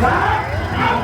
ອ່າ ເອົາ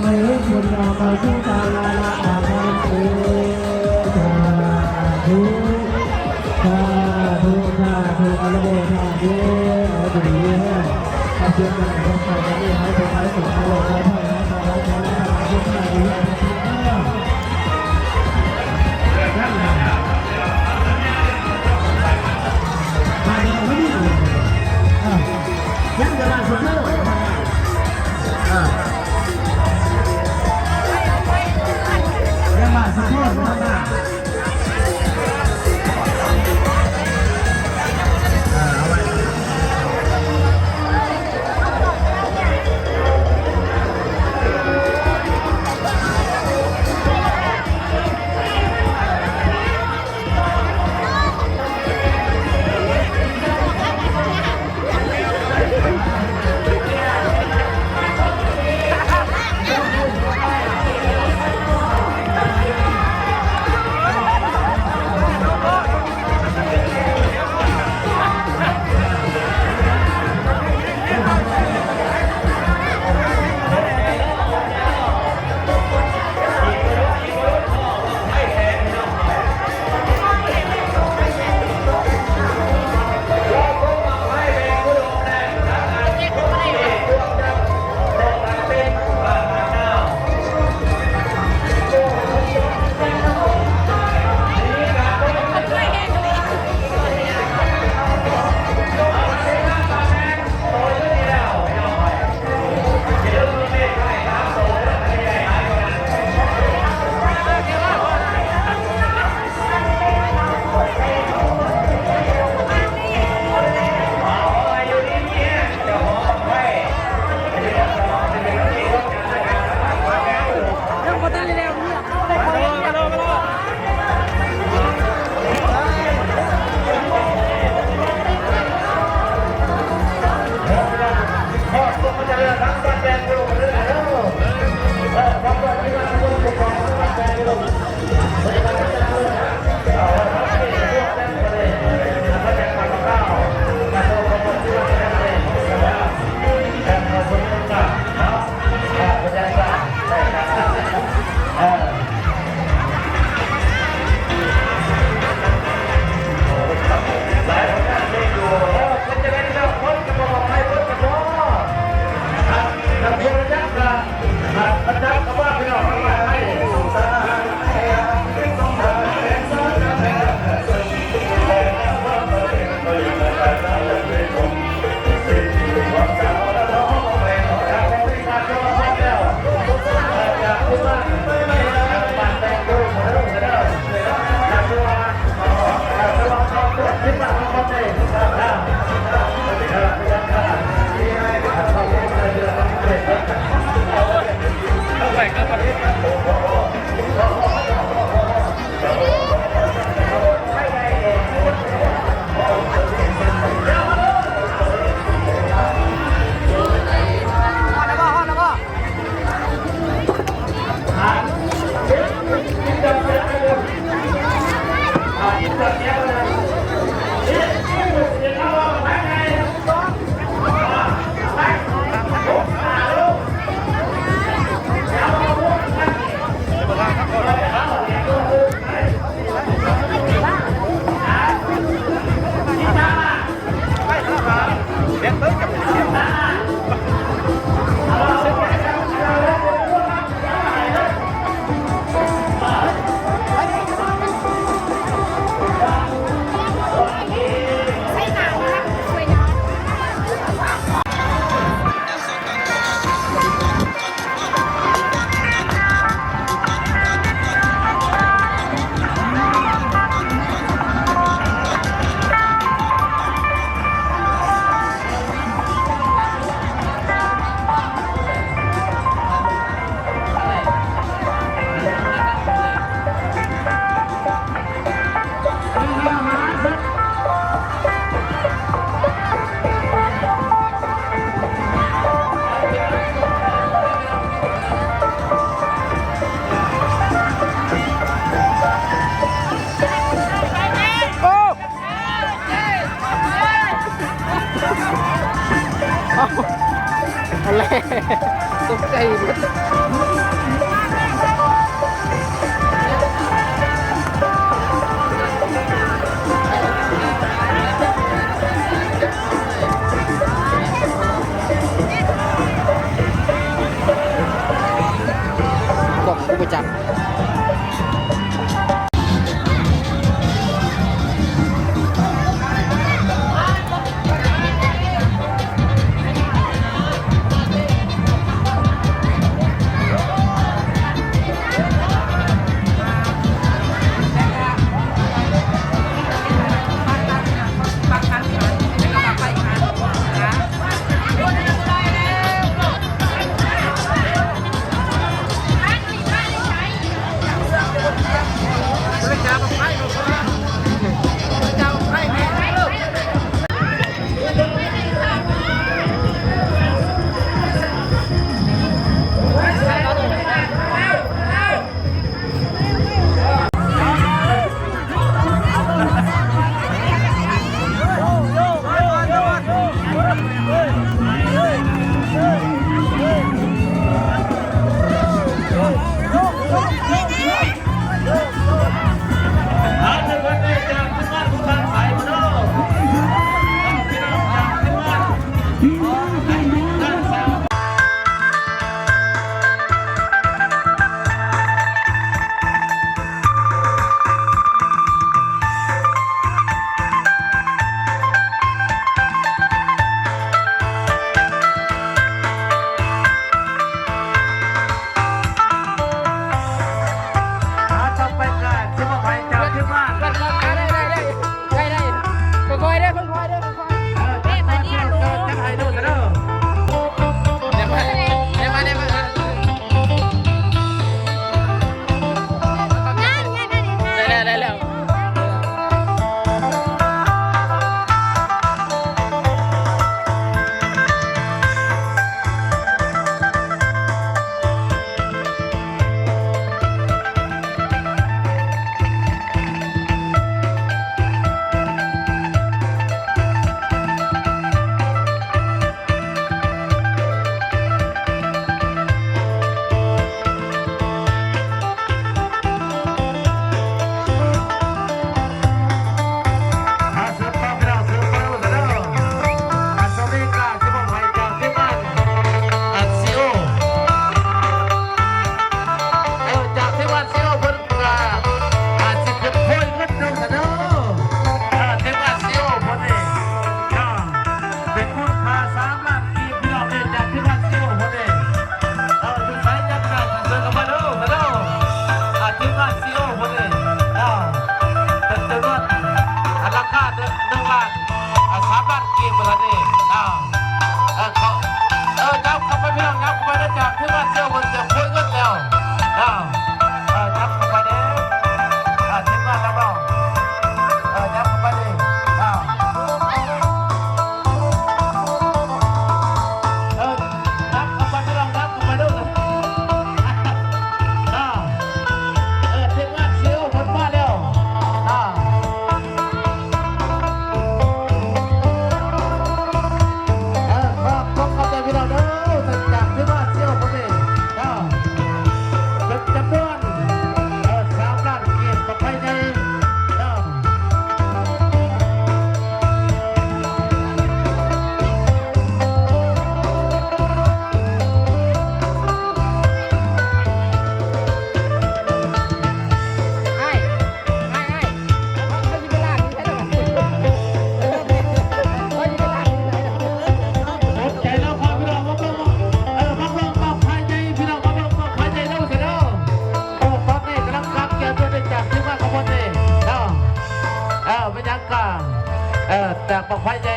ໄວ້. ຕົກໃຈເບິດ ກ້ອງກູບໍ່ຈັບ. ອ່າ ຕໍ່ໄປກະຊິມອບໃຫ້ເຈົ້າທີ່ບ້ານ ໄດ້ໆ ຄ່ອຍໆເດີ ຄ່ອຍໆເດີ ຄ່ອຍໆ ເອີ ຈັດໃຫ້ລູກເດີ ໄດ້ມາ ໄດ້ມາ ໄດ້ມາ ໄດ້ແລ້ວ ໄດ້ແລ້ວ. ອ່າ ສືບຕໍ່ພີ່ນ້ອງ ສືບຕໍ່ເດີ ອ່າ ສະເວກາຊິມອບໃຫ້ຈາກທີມງານ ອ່າ ຊີໂອ ເອີ ຈາກທີມງານຊີໂອເພິ່ນ ກະອາດຊິເປັນໂພຍເງິນເດີ ເອີ ເປັນການຊີໂອເພິ່ນເອງເນາະ ເປັນມູນຄ່າສາມລ້ານກີບ ພີ່ນ້ອງເອີຍ ຈາກທີມງານຊີໂອເພິ່ນເອງ ເອີ ຢູ່ໃສຈັກກະເຊີນເຂົ້າມາເດີ ເດີ ອາ ທີມງານຊີໂອເພິ່ນເອງເນາະ ເປັນຈຳນວນ ອາ ລາຄາເດີ ໜຶ່ງລ້ານ ອ່າ ສາມລ້ານກີບພຸ້ນລະເດ້ເນາະ ເອີ ເຂົ້າ ເອີ ຍັບເຂົ້າໄປພີ່ນ້ອງ ຍັບເຂົ້າໄປເດີ ຈາກທີ່ວ່າເຈົ້າເພິ່ນຈະໂພຍເງິນແລ້ວເນາະ ເອີ ຍັບເຂົ້າໄປເດີ ອ່າ ທີມງານລະເບົາ ເອີ ຍັບເຂົ້າໄປເດີເນາະ ເອີ ຍັບເຂົ້າໄປພີ່ນ້ອງ ຍັບເຂົ້າໄປເດີ ອ່າ ເອີ ທີມງານຊີໂອເພິ່ນມາແລ້ວ ອ່າ ເອີ ຂອບ ຂອບໃຈພີ່ນ້ອງເດີ ຈາກທີ່ວ່າຊຽວເພິ່ນເອງເນາະ ເປັນຈຳນວນ ເອີ ສາມລ້ານກີບ ບັ້ງໄຟໃຫຍ່ເນາະ. ອ້າຍ ອ້າຍ ອ້າຍ ເຮົາຊິໄປລ້າງຢູ່ໃສລະບັດນີ້ ເຮົາຊິໄປລ້າງຢູ່ໃສລະບັດນີ້ ຂອບໃຈເນາະ ພາພີ່ນ້ອງມາເບິ່ງ ເອີ ມາເບິ່ງບັ້ງໄຟໃຫຍ່ ພີ່ນ້ອງມາເບິ່ງບັ້ງໄຟໃຫຍ່ນຳກັນເດີ ໂອ້ ຕອນນີ້ກຳລັງການກຽມເລີຍ ຈາກທີມງານຂອງເພິ່ນເອງເນາະ ເອີ ເປັນຫຍັງກະ ເອີ ຈາກບັ້ງໄຟໃຫຍ່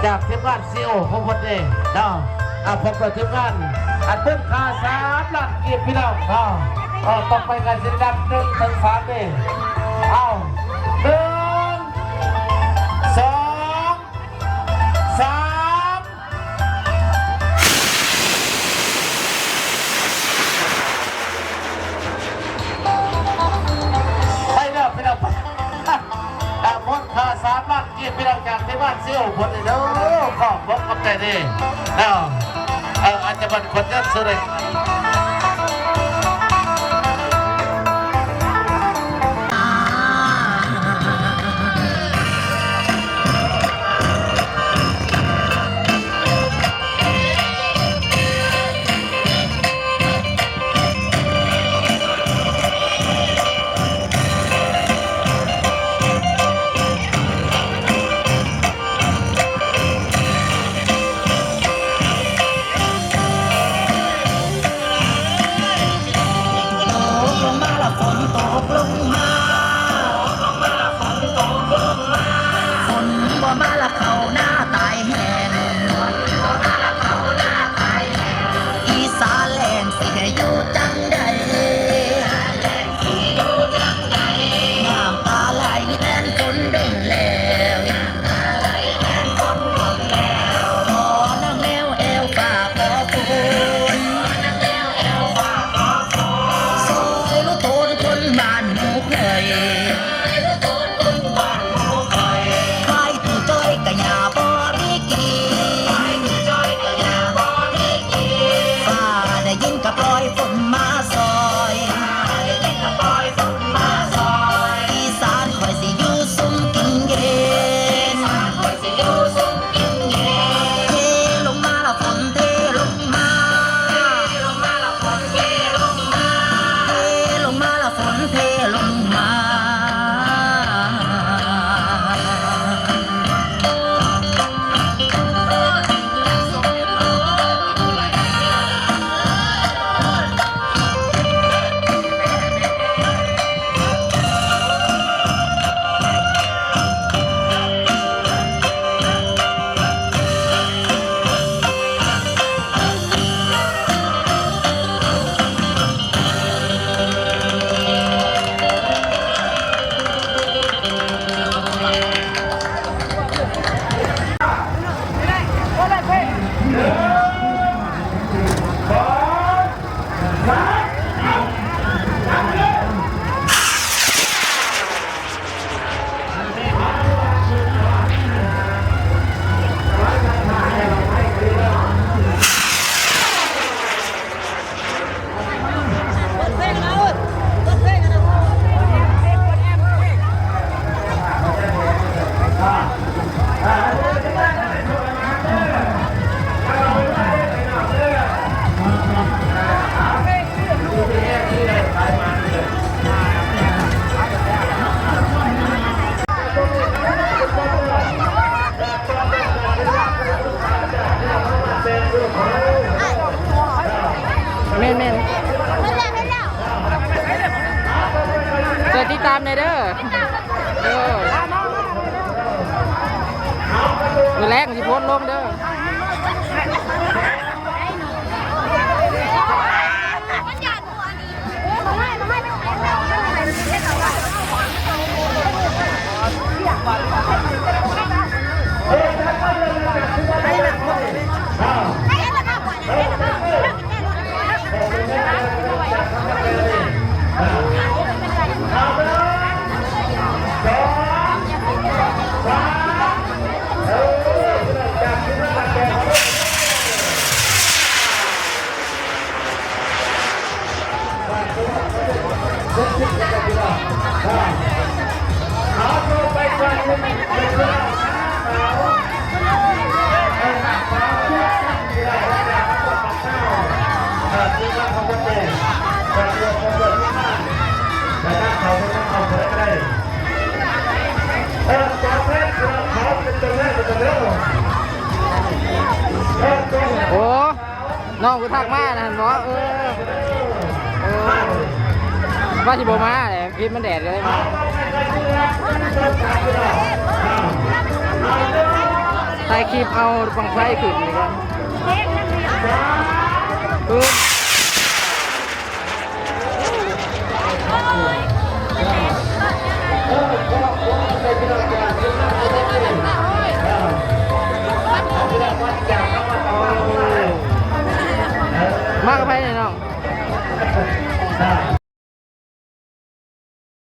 ຈາກທີມງານຊີໂອຂອງເພິ່ນເອງເນາະ ອ່າ ພ້ອມດ້ວຍທີມງານ ອັນມູນຄ່າສາມລ້ານກີບ ພີ່ນ້ອງເນາະ ເອີ ຕໍ່ໄປກະຊິໄດ້ນັບໜຶ່ງເຖິງສາມເດ້ ເອົາ ໜຶ່ງ ສອງ ສາມ ໄປແລ້ວ ພີ່ນ້ອງ ໄປ ອ່າ ມູນຄ່າສາມລ້ານ ກີບ ພີ່ນ້ອງ ຈາກທີ່ບ້ານເຊວໂພນເດີ ຂອບອົກຂອບໃຈເດີເນາະ ເອີ ອາດຈະບັນຄວນເດີເຊີນເລີຍ. ຝົນບໍ່ມາລະເຂົ້ານາຕາຍແຫ້ງ ອີສານແລ້ງຊິໃຫ້ຢູ່ຈັ່ງໃດ ນ້ຳຕາໄຫຼແມ່ນຝົນດົນແລ້ວ ຂໍນາງແມວແອວຟ້າຂໍຝົນ ຊ່ອຍລູກໂຕນຄົນບ້ານໝູ່ຂ້ອຍ ຄວາຍຕູ້ຈ້ອຍກະຫຍ້າບໍ່ມີກິນ ຟ້າໄດ້ຍິນກະປ່ອຍຝົນມາຊ່ອຍ ອີສານຂ້ອຍຊິຢູ່ຊຸ່ມກິນເຢັນ ເທລົງມາລະຝົນເທລົງມາ ເທລົງມາລະຝົນເທລົງມາ ເທລົງມາລະຝົນເທລົງມາ. ແມ່ນໆ ຊ່ອຍຕິດຕາມແດ່ເດີ. ເອີ ມື້ແລງຊິໂພສລົງເດີ. ໂອ້ ນ້ອງເພິ່ນທັກມານັ້ນບໍ? ເອີ ເອີ ວ່າຊິບໍ່ມາແຫຼະ ຄລິບມັນແດດກະເລີຍມາ ຖ່າຍຄລິບເອົາບັ້ງໄຟຂຶ້ນນີ້ກ່ອນ. ມາກັບໃຜນີ້ນ້ອງ?